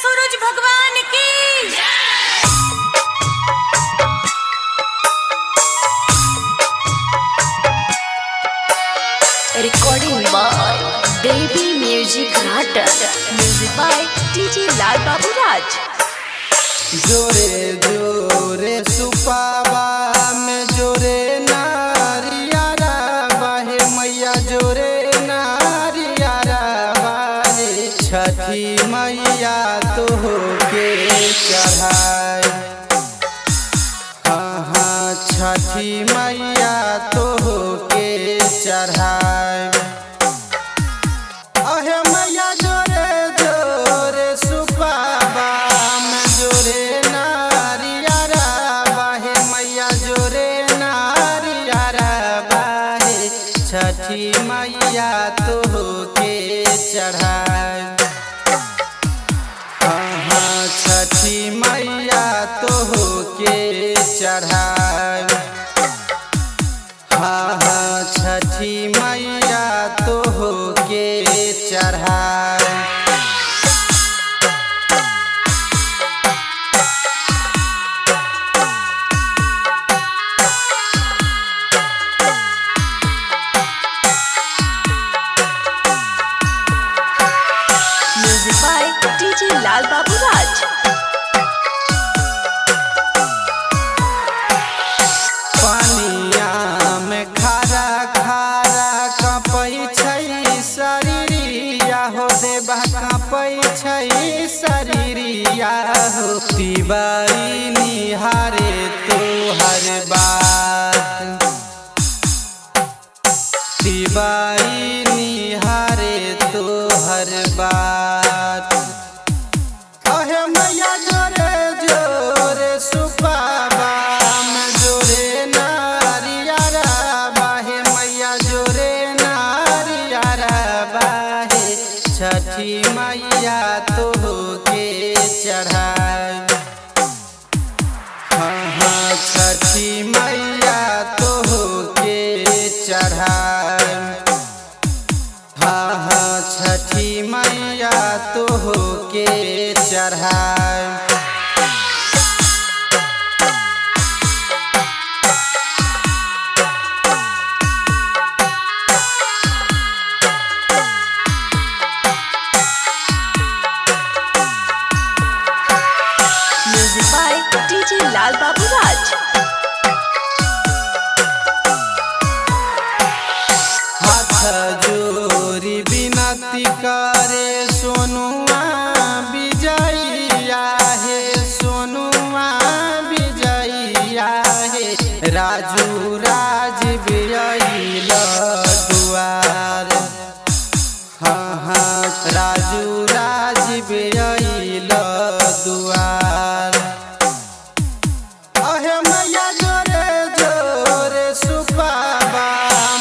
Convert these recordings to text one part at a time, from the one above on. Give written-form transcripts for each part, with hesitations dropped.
सूरज भगवान की। Recording by Devi music Ratan, music by DJ Lal Babu Raj. जोरे जोरे सुपावा में जोरे नारियारा बाहे मैया, जोरे नारियारा बाहे छठी मैया तो के चढ़ाए। हाँ हाँ छठी मैया तो के चढ़ाए। अहे मैया जोरे जोरे सुपावा में जोरे नारियारा बाहे मैया, जोरे नारियारा बाहे छठी मैया तो के चढ़ाए। हाँ हाँ छठी मैया तो के चढ़ाए। हाँ हाँ छठी मैया तो के चढ़ाए। Music by DJ Lal Babu Raj. पनिया में खारा खारा कपै छै शरीरिया हो, देबा कपै छै शरीरिया हो, तिवारी निहारे तोहर बात, तिवारी निहारे तोहर बात। अहे मैया जोरे जोरे सुपावा में जोरे नारियारा बाहे मैया, जोरे नारियारा बाहे छठी मैया तो के चढ़ाए। हाँ हाँ छठी मैया तो के चढ़ाए। हाँ हाँ छठी मैया तो के चढ़ाए। Music by DJ Lal Babu Raj. हाथ जोरी विनती करे सोनुआ विजैया हे, सोनुआ विजैया हे, राजू राज बियल दुआर। हाँ हाँ राजू राज बियल दुआर। अहे मैया जोरे जोरे सुपावा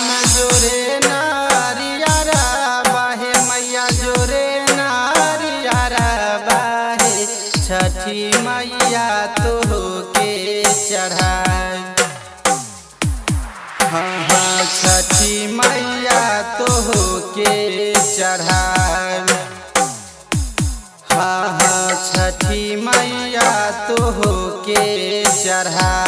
में जोरे नारियारा बाहे मैया, जोरे नारियारा बाहे छठी मैया तो के चढ़ाए। हाँ हाँ छठी मैया तो के चढ़ाए। हाँ हाँ छठी मैया तो के चढ़ाए।